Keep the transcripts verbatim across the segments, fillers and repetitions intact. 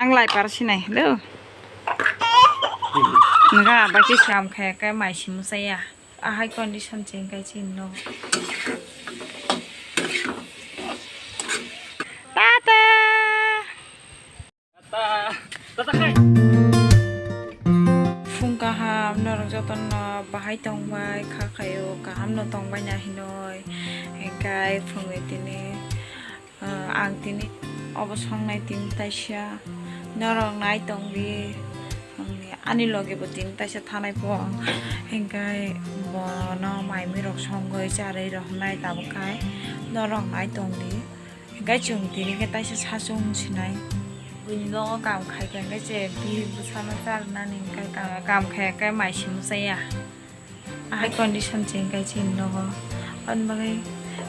Ang lai par sinai do. Nga ba ki sam khe kai mai simu saya. Ahai condition cheng kai chin no. Tata. Tata. Tata kai. Phung kaham norok jotono bahai tongbai kha khayo kaham no tongbai na hinoi. Hingkai phungwi tini. Ah, ang tini obo songnai tini taisa norok nai tongdi, ani loge bo tini taisa thanai po, hingkai bono mai mui rok songwi charwi rohornai tabuk khai norok nai tongdi, hingkai chwng tini khe taisa sachung sinai. Buini nogo kam khai khe hingkai che bihik bwsano charwnani hingkai kam, kam khai khe mai simu chaya. Ahai condition cheng kai chini nogo. Aboni bagwi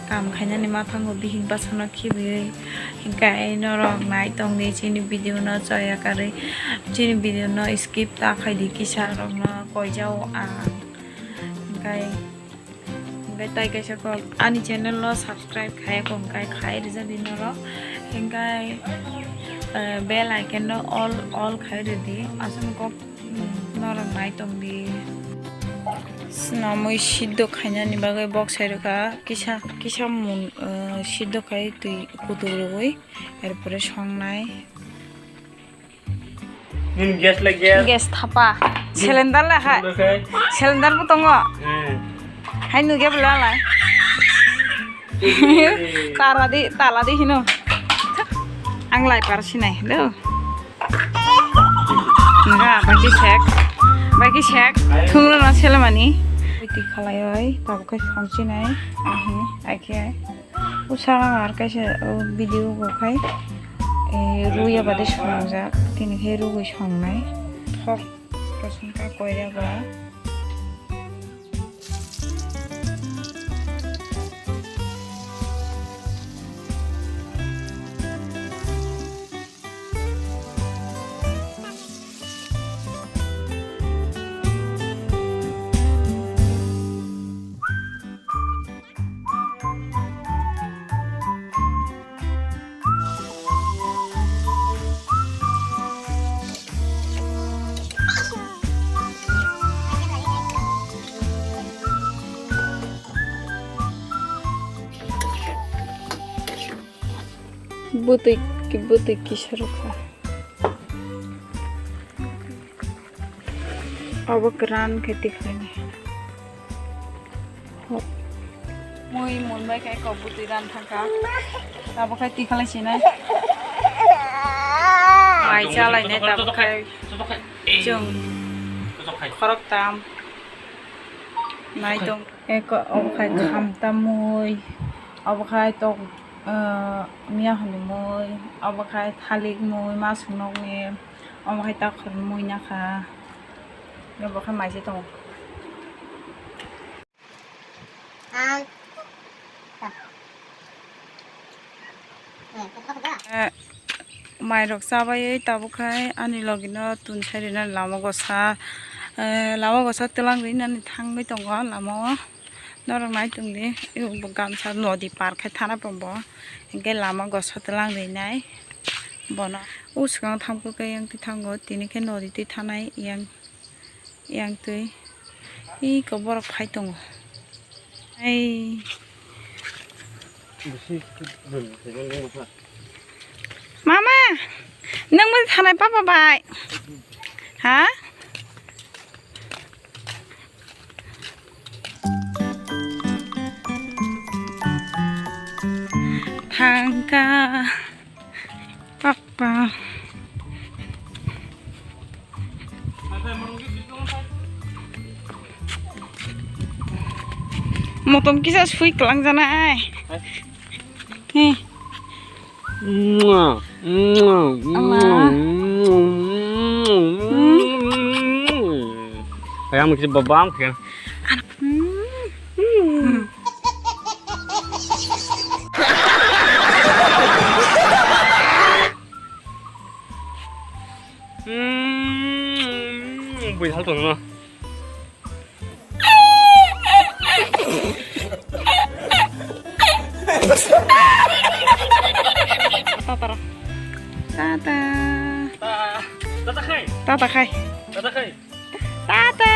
kam khainani maphango bihik bwsano khibiwi. Hingkai norok nai tongdi chini video no choya karwi. Chini video no skip ta khaidi kisa rokno koijao ang. Hingkai, hingkai tai kaisa kok ani channel no subscribe khai kong kai khai rijadi norok. Hingkai, eh, bell icon no all, all khai ridi. Aswk kok Norok nai tongdi. Swnamwi siddo khainani bagwi bok sai rwkha kisa, kisa mun, uh, siddo khai twi kutuk rwui, erpore songnai. Nini gas le gas. Gas thapa. Cylinder le hai. Cylinder le khai. Cylinder bo tongo. Hmm. Hai nugya bwla lai. Tara di, tala di hino. Ang lai par sinai do. Nga, baki sek. Baki sek. Thungro na selemani. Iti khalai oi, tabuk khai song sinai. Ahi, aike. Usa ar kaisa, o, video go khai. E, ruya bade songjak. Tini khai rugui songnai. Thok, rosun ka koira ba. Bwtwi, bwtwi kisa rwkha. Obo kwran khe tikhlaini. Mui munbai khai kok bwtwi ran thangkha. Abo khai tikhlai sinai. Mai chalainai tabuk khai chwng khoroktham nai tong. Eko obo khai khamta mui, obo khai tok, ah, miya hwnwi mui, obo khai thalik mui, masuk nokni, obo khai takhor mui nakha, obo khai maise tongo. Eh, mairok chabaiwi tabuk khai ani logino tun sai rina lama gosa, eh, lama gosa twlang rinani thangwi tongo lama o. Norok nai tongdi, bo gamsa nodi par khai thana pong bo, hinkhe lama gosa twlang rinai bono. O swkang thangkuk khe yang twi thango, tini khe nodi twi thanai yang. Yang twi. Iko borok phai tongo. Ai. Mama, nwng bai thanai papa bai? Ha? Thangka. Papa. Motom kisa sui kelang jana ai. He. Ama. Ayam kisa babam kaya. Hmm. Hmm, bui hal tong no. Tata. Tata. Tata khai. Tata khai. Tata.